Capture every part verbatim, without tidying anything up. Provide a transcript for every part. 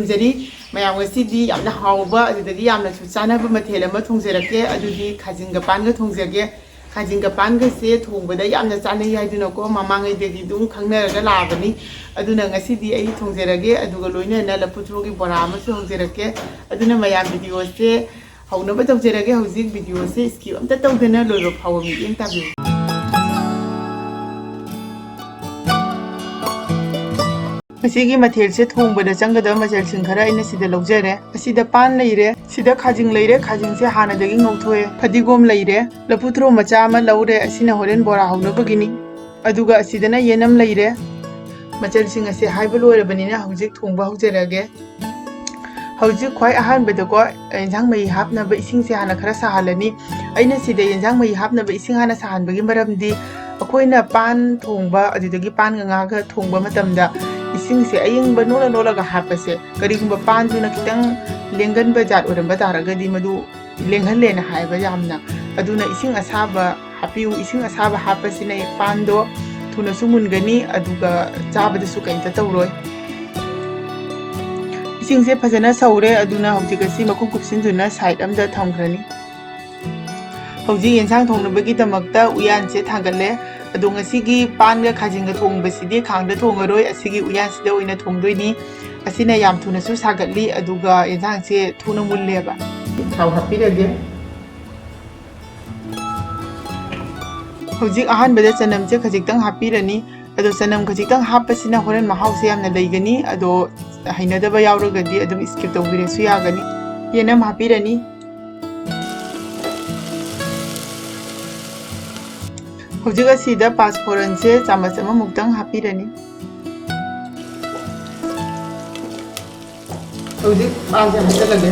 ꯖꯔꯤ꯫ ꯃꯌꯥꯝ, ꯉꯁꯤꯗꯤ ꯌꯥꯝꯅ ꯍꯥꯎꯕ, ꯑꯗꯨꯗꯒꯤ ꯌꯥꯝꯅꯁꯨ ꯆꯥꯅꯕ ꯃꯊꯦꯜ ꯑꯃ ꯊꯣꯡꯖꯔꯛꯀꯦ꯫ ꯑꯗꯨꯗꯤ ꯈꯥꯖꯤꯡꯒ ꯄꯥꯟꯒ ꯊꯣꯡꯖꯒꯦ꯫ ꯈꯥꯖꯤꯡꯒ ꯄꯥꯟꯒꯁꯦ ꯊꯣꯡꯕꯗ ꯌꯥꯝꯅ ꯆꯥꯅꯩ ꯍꯥꯏꯗꯨꯅꯀꯣ, ꯃꯃꯥꯡꯉꯩꯗꯒꯤ ꯑꯗꯨꯝ ꯈꯪꯅꯔꯒ ꯂꯥꯛꯑꯕꯅꯤ꯫ ꯑꯗꯨꯅ ꯉꯁꯤꯗꯤ ꯑꯩ ꯊꯣꯡꯖꯔꯒꯦ, ꯑꯗꯨꯒ ꯂꯣꯏꯅꯅ ꯂꯐꯨ ꯊ꯭ꯔꯣꯒꯤ ꯕꯣꯔꯥ ꯑꯃꯁꯨ ꯍꯧꯖꯔꯛꯀꯦ꯫ ꯑꯗꯨꯅ ꯃꯌꯥꯝ, ꯚꯤꯗꯤꯑꯣꯁꯦ ꯍꯧꯅꯕ ꯇꯧꯖꯔꯒꯦ꯫ ꯍꯧꯖꯤꯛ ꯚꯤꯗꯤꯑꯣꯁꯦ skip ꯑꯝꯇ ꯇꯧꯗꯅ ꯂꯣꯏꯕ ꯐꯥꯎꯕ ꯃꯤꯠꯌꯦꯡ ꯇꯥꯕꯤꯌꯨ꯫ ꯉꯁꯤꯒꯤ ꯃꯊꯦꯜꯁꯦ ꯊꯣꯡꯕꯗ ꯆꯪꯒꯗꯕ ꯃꯆꯜꯁꯤꯡ ꯈꯔ ꯑꯩꯅ ꯁꯤꯗ ꯂꯧꯖꯔꯦ꯫ ꯑꯁꯤꯗ ꯄꯥꯟ ꯂꯩꯔꯦ, ꯁꯤꯗ ꯈꯥꯖꯤꯡ ꯂꯩꯔꯦ, ꯈꯥꯖꯤꯡꯁꯦ ꯍꯥꯟꯅꯗꯒꯤ ꯉꯧꯊꯣꯛꯑꯦ, ꯐꯗꯤꯒꯣꯝ ꯂꯩꯔꯦ, ꯂꯐꯨ ꯊ꯭ꯔꯣ ꯃꯆꯥ ꯑꯃ ꯂꯧꯔꯦ, ꯑꯁꯤꯅ ꯍꯣꯔꯦꯟ ꯕꯣꯔꯥ ꯍꯧꯅꯕꯒꯤꯅꯤ꯫ ꯑꯗꯨꯒ ꯑꯁꯤꯗꯅ ꯌꯦꯅꯝ ꯂꯩꯔꯦ꯫ ꯃꯆꯜꯁꯤꯡ ꯑꯁꯦ ꯍꯥꯏꯕ ꯂꯣꯏꯔꯕꯅꯤꯅ ꯍꯧꯖꯤꯛ ꯊꯣꯡꯕ ꯍꯧꯖꯔꯒꯦ꯫ ꯍꯧꯖꯤꯛ ꯈ꯭ꯋꯥꯏ ꯑꯍꯥꯟꯕꯗꯀꯣ, ꯏꯟꯁꯥꯡ ꯃꯍꯤ ꯍꯥꯞꯅꯕ ꯏꯁꯤꯡꯁꯦ ꯍꯥꯟꯅ ꯈꯔ ꯁꯥꯍꯜꯂꯅꯤ꯫ ꯑꯩꯅ ꯁꯤꯗ ꯏꯟꯁꯥꯡ ꯃꯍꯤ ꯍꯥꯞꯅꯕ ꯏꯁꯤꯡ ꯍꯥꯟꯅ ꯁꯥꯍꯟꯕꯒꯤ ꯃꯔꯝꯗꯤ, ꯑꯩꯈꯣꯏꯅ ꯄꯥꯟ ꯊꯣꯡꯕ, ꯑꯗꯨꯗꯒꯤ ꯄꯥꯟꯒ ꯉꯥꯒ ꯊꯣꯡꯕ ꯃꯇꯝꯗ ꯏꯁꯤꯡꯁꯦ ꯑꯏꯪꯕ ꯅꯣꯠꯂ ꯅꯣꯠꯂꯒ ꯍꯥꯞꯄꯁꯦ, ꯀꯔꯤꯒꯨꯝꯕ ꯄꯥꯟꯗꯨꯅ ꯈꯤꯇꯪ ꯂꯦꯡꯒꯟꯕ ꯖꯥꯠ ꯑꯣꯏꯔꯝꯕ ꯇꯥꯔꯒꯗꯤ ꯃꯗꯨ ꯂꯦꯡꯍꯜꯂꯦꯅ ꯍꯥꯏꯕ ꯌꯥꯝꯅ꯫ ꯑꯗꯨꯅ ꯏꯁꯤꯡ ꯑꯁꯥꯕ ꯍꯥꯞꯄꯤꯌꯨ꯫ ꯏꯁꯤꯡ ꯑꯁꯥꯕ ꯍꯥꯞꯄꯁꯤꯅ ꯄꯥꯟꯗꯣ ꯊꯨꯅꯁꯨ ꯃꯨꯟꯒꯅꯤ, ꯑꯗꯨꯒ ꯆꯥꯕꯗꯁꯨ ꯀꯩꯝꯇ ꯇꯧꯔꯣꯏ꯫ ꯏꯁꯤꯡꯁꯦ ꯐꯖꯅ ꯁꯧꯔꯦ, ꯑꯗꯨꯅ ꯍꯧꯖꯤꯛ ꯑꯁꯤ ꯃꯈꯨꯝ ꯀꯨꯞꯁꯤꯟꯗꯨꯅ side ꯑꯝꯗ ꯊꯝꯈ꯭ꯔꯅꯤ꯫ ꯍꯧꯖꯤꯛ ꯌꯦꯟꯁꯥꯡ ꯊꯣꯡꯅꯕꯒꯤꯗꯃꯛꯇ ꯎꯌꯥꯟꯁꯦ ꯊꯥꯡꯒꯠꯂꯦ꯫ ꯑꯗꯣ ꯉꯁꯤꯒꯤ ꯄꯥꯟꯒ ꯈꯥꯖꯤꯡꯒ ꯊꯣꯡꯕꯁꯤꯗꯤ ꯈꯥꯡꯗ ꯊꯣꯡꯉꯔꯣꯏ, ꯑꯁꯤꯒꯤ ꯎꯌꯥꯟꯁꯤꯗ ꯑꯣꯏꯅ ꯊꯣꯡꯗꯣꯏꯅꯤ꯫ ꯑꯁꯤꯅ ꯌꯥꯝ ꯊꯨꯅꯁꯨ ꯁꯥꯒꯠꯂꯤ, ꯑꯗꯨꯒ ꯌꯦꯟꯁꯥꯡꯁꯦ ꯊꯨꯅ ꯃꯨꯜꯂꯦꯕ꯫ ꯊꯥꯎ ꯍꯥꯞꯄꯤꯔꯒꯦ꯫ ꯍꯧꯖꯤꯛ ꯑꯍꯥꯟꯕꯗ ꯆꯅꯝꯁꯦ ꯈꯖꯤꯛꯇꯪ ꯍꯥꯞꯄꯤꯔꯅꯤ꯫ ꯑꯗꯣ ꯆꯅꯝ ꯈꯖꯤꯛꯇꯪ ꯍꯥꯞꯄꯁꯤꯅ ꯍꯣꯔꯦꯟ ꯃꯍꯥꯎꯁꯦ ꯌꯥꯝꯅ ꯂꯩꯒꯅꯤ꯫ ꯑꯗꯣ ꯍꯩꯅꯗꯕ ꯌꯥꯎꯔꯒꯗꯤ ꯑꯗꯨꯝ skip ꯇꯧꯕꯤꯔꯁꯨ ꯌꯥꯒꯅꯤ꯫ ꯌꯦꯅꯝ ꯍꯥꯞꯄꯤꯔꯅꯤ꯫ ꯍꯧꯖꯤꯛ ꯑꯁꯤꯗ ꯄꯥꯁ ꯐꯣꯔꯟꯁꯦ ꯆꯥꯃꯁ ꯑꯃꯃꯨꯛꯇꯪ ꯍꯥꯞꯄꯤꯔꯅꯤ꯫ ꯍꯧꯖꯤꯛ ꯄꯥꯟꯁꯦ ꯍꯥꯞꯆꯜꯂꯒꯦ꯫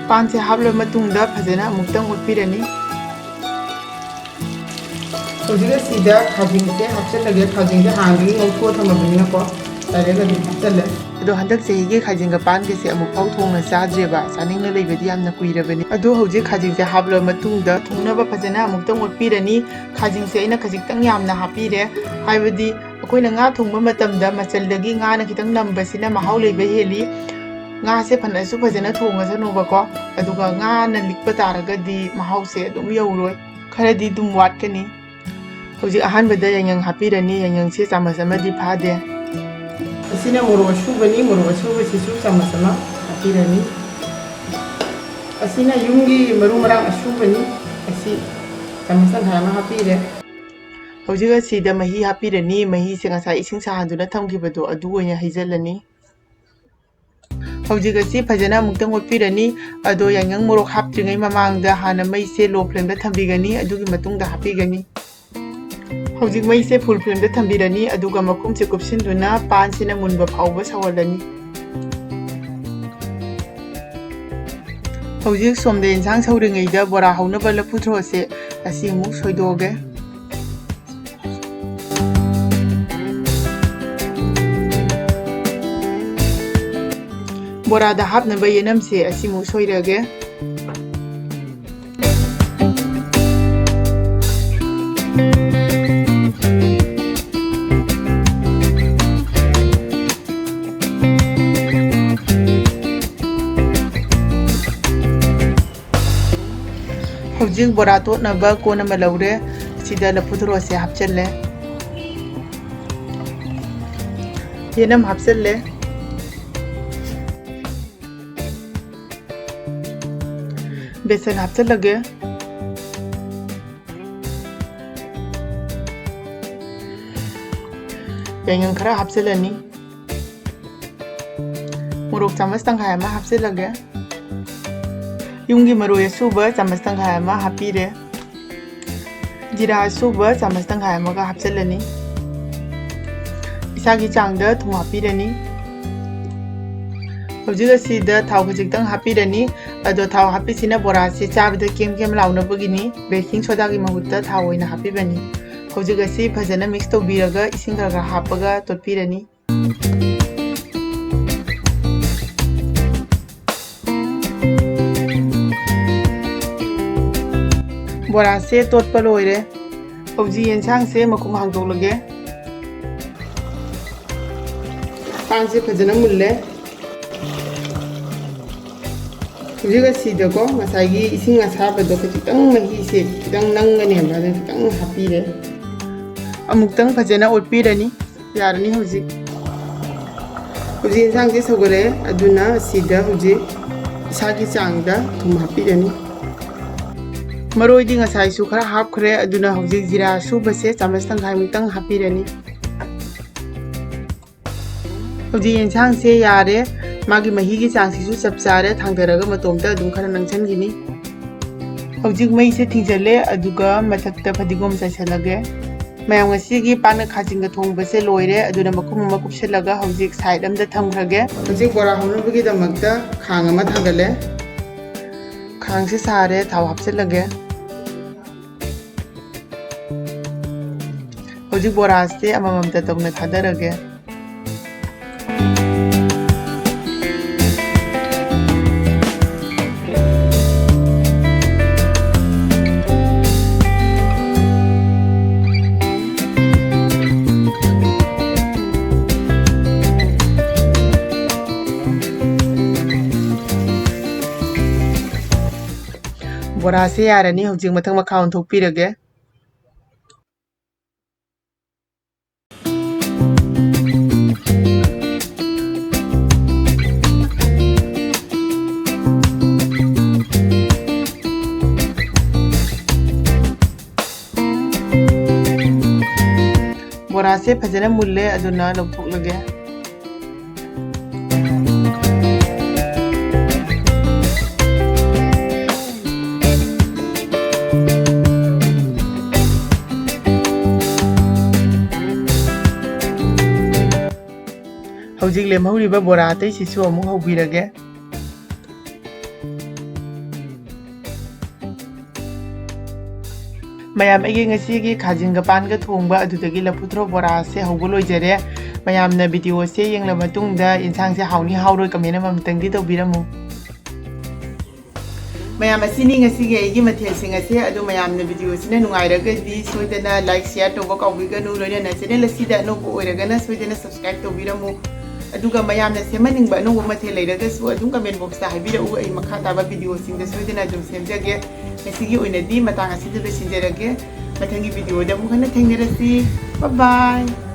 ꯄꯥꯟꯁꯦ ꯍꯥꯞꯂꯕ ꯃꯇꯨꯡꯗ ꯐꯖꯅ ꯑꯃꯨꯛꯇꯪ ꯑꯣꯠꯄꯤꯔꯅꯤ꯫ ꯍꯧꯖꯤꯛ ꯑꯁꯤꯗ ꯈꯥꯖꯤꯡꯁꯦ ꯍꯥꯞꯆꯜꯂꯒꯦ꯫ ꯈꯥꯖꯤꯡꯁꯦ ꯍꯥꯟꯅꯗꯒꯤ ꯉꯧꯊꯣꯛꯑ ꯊꯝꯃꯕꯅꯤꯅꯀꯣ, direct ꯑꯗꯨꯝ ꯍꯥꯞꯆꯜꯂꯦ꯫ ꯑꯗꯣ ꯍꯟꯗꯛ ꯆꯍꯤꯒꯤ ꯈꯥꯖꯤꯡꯒ ꯄꯥꯟꯒꯁꯦ ꯑꯃꯨꯛꯐꯥꯎ ꯊꯣꯡꯅ ꯆꯥꯗ꯭ꯔꯦꯕ, ꯆꯥꯅꯤꯡꯅ ꯂꯩꯕꯗꯤ ꯌꯥꯝꯅ ꯀꯨꯏꯔꯕꯅꯤ꯫ ꯑꯗꯣ ꯍꯧꯖꯤꯛ ꯈꯥꯖꯤꯡꯁꯦ ꯍꯥꯞꯂꯕ ꯃꯇꯨꯡꯗ ꯊꯣꯡꯅꯕ ꯐꯖꯅ ꯑꯃꯨꯛꯇꯪ ꯑꯣꯠꯄꯤꯔꯅꯤ꯫ ꯈꯥꯖꯤꯡꯁꯦ ꯑꯩꯅ ꯈꯖꯤꯛꯇꯪ ꯌꯥꯝꯅ ꯍꯥꯞꯄꯤꯔꯦ, ꯍꯥꯏꯕꯗꯤ ꯑꯩꯈꯣꯏꯅ ꯉꯥ ꯊꯣꯡꯕ ꯃꯇꯝꯗ ꯃꯆꯜꯗꯒꯤ ꯉꯥꯅ ꯈꯤꯇꯪ ꯅꯝꯕꯁꯤꯅ ꯃꯍꯥꯎ ꯂꯩꯕ ꯍꯦꯜꯂꯤ꯫ ꯉꯥꯁꯦ ꯐꯅꯁꯨ ꯐꯖꯅ ꯊꯣꯡꯉꯁꯅꯨꯕꯀꯣ, ꯑꯗꯨꯒ ꯉꯥꯅ ꯂꯤꯛꯄ ꯇꯥꯔꯒꯗꯤ ꯃꯍꯥꯎꯁꯦ ꯑꯗꯨꯝ ꯌꯧꯔꯣꯏ, ꯈꯔꯗꯤ ꯑꯗꯨꯝ ꯋꯥꯠꯀꯅꯤ꯫ ꯍꯧꯖꯤꯛ ꯑꯍꯥꯟꯕꯗ ꯌꯥꯏꯉꯪ ꯍꯥꯞꯄꯤꯔꯅꯤ꯫ ꯌꯥꯏꯉꯪꯁꯦ ꯆꯥꯃꯁ ꯑꯃꯗꯤ ꯐꯥꯗꯦ꯫ ꯑꯁꯤꯅ ꯃꯣꯔꯣꯛ ꯑꯁꯨꯕꯅꯤ, ꯃꯣꯔꯣꯛ ꯑꯁꯨꯕꯁꯤꯁꯨ ꯆꯥꯃꯁ ꯑꯃ ꯍꯥꯞꯄꯤꯔꯅꯤ꯫ ꯑꯁꯤꯅ ꯌꯨꯝꯒꯤ ꯃꯔꯨ ꯃꯔꯥꯡ ꯑꯁꯨꯕꯅꯤ, ꯑꯁꯤ ꯆꯥꯃꯁ ꯇꯪꯈꯥꯏ ꯑꯃ ꯍꯥꯞꯄꯤꯔꯦ꯫ ꯍꯧꯖꯤꯛ ꯑꯁꯤꯗ ꯃꯍꯤ ꯍꯥꯞꯄꯤꯔꯅꯤ꯫ ꯃꯍꯤꯁꯦ ꯉꯁꯥꯏ ꯏꯁꯤꯡ ꯁꯥꯍꯟꯗꯨꯅ ꯊꯝꯈꯤꯕꯗꯣ ꯑꯗꯨ ꯑꯣꯏꯅ ꯍꯩꯖꯤꯜꯂꯅꯤ꯫ ꯍꯧꯖꯤꯛ ꯑꯁꯤ ꯐꯖꯅ ꯑꯃꯨꯛꯇꯪ ꯑꯣꯠꯄꯤꯔꯅꯤ꯫ ꯑꯗꯣ ꯌꯥꯏꯉꯪ ꯃꯣꯔꯣꯛ ꯍꯥꯞꯇ꯭ꯔꯤꯉꯩ ꯃꯃꯥꯡꯗ ꯍꯥꯟꯅ ꯃꯩꯁꯦ low flameꯗ ꯊꯝꯕꯤꯒꯅꯤ, ꯑꯗꯨꯒꯤ ꯃꯇꯨꯡꯗ ꯍꯥꯞꯄꯤꯒꯅꯤ꯫ ꯍꯧꯖꯤꯛ ꯃꯩꯁꯦ full flameꯗ ꯊꯝꯕꯤꯔꯅꯤ, ꯑꯗꯨꯒ ꯃꯈꯨꯝꯁꯦ ꯀꯨꯞꯁꯤꯟꯗꯨꯅ ꯄꯥꯟꯁꯤꯅ ꯃꯨꯟꯕ ꯐꯥꯎꯕ ꯁꯧꯍꯜꯂꯅꯤ꯫ ꯍꯧꯖꯤꯛ ꯁꯣꯝꯗ ꯏꯟꯁꯥꯡ ꯁꯧꯔꯤꯉꯩꯗ ꯕꯣꯔꯥ ꯍꯧꯅꯕ ꯂꯐꯨ ꯊ꯭ꯔꯣꯁꯦ ꯑꯁꯤ ꯑꯃꯨꯛ ꯁꯣꯏꯗꯣꯛꯑꯒꯦ꯫ ꯕꯣꯔꯥꯗ ꯍꯥꯞꯅꯕ ꯌꯦꯅꯝꯁꯦ ꯑꯁꯤꯃꯨꯛ ꯁꯣꯏꯔꯒꯦ꯫ ꯍꯧꯖꯤꯛ ꯕꯣꯔꯥ ꯇꯣꯠꯅꯕ ꯀꯣꯟ ꯑꯃ ꯂꯧꯔꯦ꯫ ꯁꯤꯗ ꯂꯐꯨ ꯊꯔꯣꯁꯦ ꯍꯥꯞꯆꯜꯂꯦ꯫ ꯌꯦꯅꯝ ꯍꯥꯞꯆꯜꯂꯦ꯫ ꯕꯦꯁꯟ ꯍꯥꯞꯆꯜꯂꯒꯦ꯫ ꯌꯥꯏꯉꯪ ꯈꯔ ꯍꯥꯞꯆꯜꯂꯅꯤ꯫ ꯃꯣꯔꯣꯛ ꯆꯥꯃꯁ ꯇꯪꯈꯥꯏ ꯑꯃ ꯍꯥꯞꯆꯜꯂꯒꯦ꯫ ꯌꯨꯝꯒꯤ ꯃꯔꯣꯏ ꯑꯁꯨꯕ ꯆꯥꯃꯁ ꯇꯪꯈꯥꯏ ꯑꯃ ꯍꯥꯞꯄꯤꯔꯦ꯫ ꯖꯤꯔꯥ ꯑꯁꯨꯕ ꯆꯥꯃꯁ ꯇꯪꯈꯥꯏ ꯑꯃꯒ ꯍꯥꯞꯆꯜꯂꯅꯤ꯫ ꯏꯁꯥꯒꯤ ꯆꯥꯡꯗ ꯊꯨꯝ ꯍꯥꯞꯄꯤꯔꯅꯤ꯫ ꯍꯧꯖꯤꯛ ꯑꯁꯤꯗ ꯊꯥꯎ ꯈꯖꯤꯛꯇꯪ ꯍꯥꯞꯄꯤꯔꯅꯤ꯫ ꯑꯗꯣ ꯊꯥꯎ ꯍꯥꯞꯄꯤꯁꯤꯅ ꯕꯣꯔꯥꯁꯦ ꯆꯥꯕꯗ ꯀꯦꯝ ꯀꯦꯝ ꯂꯥꯎꯅꯕꯒꯤꯅꯤ꯫ Baking sodaꯒꯤ ꯃꯍꯨꯠꯇ ꯊꯥꯎ ꯑꯣꯏꯅ ꯍꯥꯞꯄꯤꯕꯅꯤ꯫ ꯍꯧꯖꯤꯛ ꯑꯁꯤ ꯐꯖꯅ mix ꯇꯧꯕꯤꯔꯒ ꯏꯁꯤꯡ ꯈꯔ ꯈꯔ ꯍꯥꯞꯄꯒ ꯇꯣꯠꯄꯤꯔꯅꯤ꯫ ꯕꯣꯔꯥꯁꯦ ꯇꯣꯠꯄ ꯂꯣꯏꯔꯦ꯫ ꯍꯧꯖꯤꯛ ꯌꯦꯟꯁꯥꯡꯁꯦ ꯃꯈꯨꯝ ꯍꯥꯡꯗꯣꯛꯂꯒꯦ꯫ ꯄꯥꯟꯁꯦ ꯐꯖꯅ ꯃꯨꯜꯂꯦ꯫ ꯍꯧꯖꯤꯛ ꯑꯁꯤꯗꯀꯣ ꯉꯁꯥꯏꯒꯤ ꯏꯁꯤꯡ ꯑꯁꯥꯕꯗꯣ ꯈꯤꯇꯪ, ꯃꯍꯤꯁꯦ ꯈꯤꯇꯪ ꯅꯪꯒꯅꯦꯕ, ꯑꯗꯨꯅ ꯈꯤꯇꯪ ꯍꯥꯞꯄꯤꯔꯦ꯫ ꯑꯃꯨꯛꯇꯪ ꯐꯖꯅ ꯑꯣꯠꯄꯤꯔꯅꯤ꯫ ꯌꯥꯔꯅꯤ ꯍꯧꯖꯤꯛ꯫ ꯍꯧꯖꯤꯛ ꯌꯦꯟꯁꯥꯡꯁꯦ ꯁꯧꯒꯠꯂꯛꯑꯦ, ꯑꯗꯨꯅ ꯁꯤꯗ ꯍꯧꯖꯤꯛ ꯏꯁꯥꯒꯤ ꯆꯥꯡꯗ ꯊꯨꯝ ꯍꯥꯞꯄꯤꯔꯅꯤ꯫ ꯃꯔꯣꯏꯗꯤ ꯉꯁꯥꯏꯁꯨ ꯈꯔ ꯍꯥꯞꯈ꯭ꯔꯦ, ꯑꯗꯨꯅ ꯍꯧꯖꯤꯛ ꯖꯤꯔꯥ ꯑꯁꯨꯕꯁꯦ ꯆꯥꯃꯁ ꯇꯪꯈꯥꯏꯃꯨꯛꯇꯪ ꯍꯥꯞꯄꯤꯔꯅꯤ꯫ ꯍꯧꯖꯤꯛ ꯌꯦꯟꯁꯥꯡꯁꯦ ꯌꯥꯔꯦ꯫ ꯃꯥꯒꯤ ꯃꯍꯤꯒꯤ ꯆꯥꯡꯁꯤꯁꯨ ꯆꯞ ꯆꯥꯔꯦ, ꯊꯥꯡꯗꯔꯒ ꯃꯇꯣꯝꯇ ꯑꯗꯨꯝ ꯈꯔ ꯅꯪꯁꯟꯈꯤꯅꯤ꯫ ꯍꯧꯖꯤꯛ ꯃꯩꯁꯦ ꯊꯤꯡꯖꯤꯜꯂꯦ, ꯑꯗꯨꯒ ꯃꯊꯛꯇ ꯐꯗꯤꯒꯣꯝ ꯆꯥꯏꯁꯜꯂꯒꯦ꯫ ꯃꯌꯥꯝ, ꯉꯁꯤꯒꯤ ꯄꯥꯟꯒ ꯈꯥꯖꯤꯡꯒ ꯊꯣꯡꯕꯁꯦ ꯂꯣꯏꯔꯦ, ꯑꯗꯨꯅ ꯃꯈꯨꯝ ꯑꯃ ꯀꯨꯞꯁꯤꯜꯂꯒ ꯍꯧꯖꯤꯛ ꯁꯥꯏꯠ ꯑꯃꯗ ꯊꯝꯈ꯭ꯔꯒꯦ꯫ ꯍꯧꯖꯤꯛ ꯕꯣꯔꯥ ꯍꯧꯅꯕꯒꯤꯗꯃꯛꯇ ꯈꯥꯡ ꯑꯃ ꯊꯥꯡꯒꯠꯂꯦ꯫ ꯈꯥꯡꯁꯦ ꯁꯥꯔꯦ, ꯊꯥꯎ ꯍꯥꯞꯆꯤꯜꯂꯒꯦ꯫ ꯍꯧꯖꯤꯛ ꯕꯣꯔꯥꯁꯦ ꯑꯃꯃꯝꯇ ꯇꯧꯅ ꯊꯥꯗꯔꯒꯦ꯫ ꯕꯣꯔꯥꯁꯦ ꯌꯥꯔꯅꯤ, ꯍꯧꯖꯤꯛ ꯃꯊꯛ ꯃꯈꯥ ꯑꯣꯟꯊꯣꯛꯄꯤꯔꯒꯦ꯫ ꯕꯣꯔꯥꯁꯦ ꯐꯖꯅ ꯃꯨꯜꯂꯦ, ꯑꯗꯨꯅ ꯂꯧꯊꯣꯛꯂꯒꯦ꯫ ꯍꯧꯖꯤꯛ ꯂꯦꯝꯍꯧꯔꯤꯕ ꯕꯣꯔꯥ ꯑꯇꯩꯁꯤꯁꯨ ꯑꯃꯨꯛ ꯍꯧꯕꯤꯔꯒꯦ꯫ ꯃꯌꯥꯝ, ꯑꯩꯒꯤ ꯉꯁꯤꯒꯤ ꯈꯥꯖꯤꯡꯒ ꯄꯥꯟꯒ ꯊꯣꯡꯕ ꯑꯗꯨꯗꯒꯤ ꯂꯐꯨꯊ꯭ꯔꯣ ꯕꯣꯔꯥꯁꯦ ꯍꯧꯕ ꯂꯣꯏꯖꯔꯦ꯫ ꯃꯌꯥꯝꯅ video ꯁꯦ ꯌꯦꯡꯂꯕ ꯃꯇꯨꯡꯗ ꯌꯦꯟꯁꯥꯡꯁꯦ ꯍꯥꯎꯅꯤ ꯍꯥꯎꯔꯣꯏ comment ꯑꯃꯃꯝꯇꯪꯗꯤ ꯇꯧꯕꯤꯔꯝꯃꯨ꯫ ꯃꯌꯥꯝ, ꯑꯁꯤꯅꯤ ꯉꯁꯤꯒꯤ ꯑꯩꯒꯤ ꯃꯊꯦꯜꯁꯤꯡ ꯑꯁꯦ꯫ ꯑꯗꯨ ꯃꯌꯥꯝꯅ video ꯑꯁꯤꯅ ꯅꯨꯡꯉꯥꯏꯔꯒꯗꯤ ꯁꯣꯏꯗꯅ like, share ꯇꯧꯕ ꯀꯥꯎꯕꯤꯒꯅꯨ꯫ ꯂꯣꯏꯅꯅ channel ꯑꯁꯤꯗ ꯑꯅꯧꯕ ꯑꯣꯏꯔꯒꯅ ꯁꯣꯏꯗꯅ subscribe ꯇꯧꯕꯤꯔꯝꯃꯨ꯫ ꯑꯗꯨꯒ ꯃꯌꯥꯝꯅ ꯁꯦꯝꯍꯟꯅꯤꯡꯕ ꯑꯅꯧꯕ ꯃꯊꯦꯜ ꯂꯩꯔꯒꯁꯨ ꯑꯗꯨꯝ comment box ꯇ ꯍꯥꯏꯕꯤꯔꯛꯎ꯫ ꯑꯩ ꯃꯈꯥ ꯇꯥꯕ video ꯁꯤꯡꯗ ꯁꯣꯏꯗꯅ ꯑꯗꯨꯝ ꯁꯦꯝꯖꯒꯦ꯫ ꯉꯁꯤꯒꯤ ꯑꯣꯏꯅꯗꯤ ꯃꯇꯥꯡ ꯑꯁꯤꯗ ꯂꯣꯏꯁꯤꯟꯖꯔꯒꯦ꯫ ꯃꯊꯪꯒꯤ video ꯗ ꯑꯃꯨꯛ ꯍꯟꯅ ꯊꯦꯡꯅꯔꯁꯤ꯫ Bye bye꯫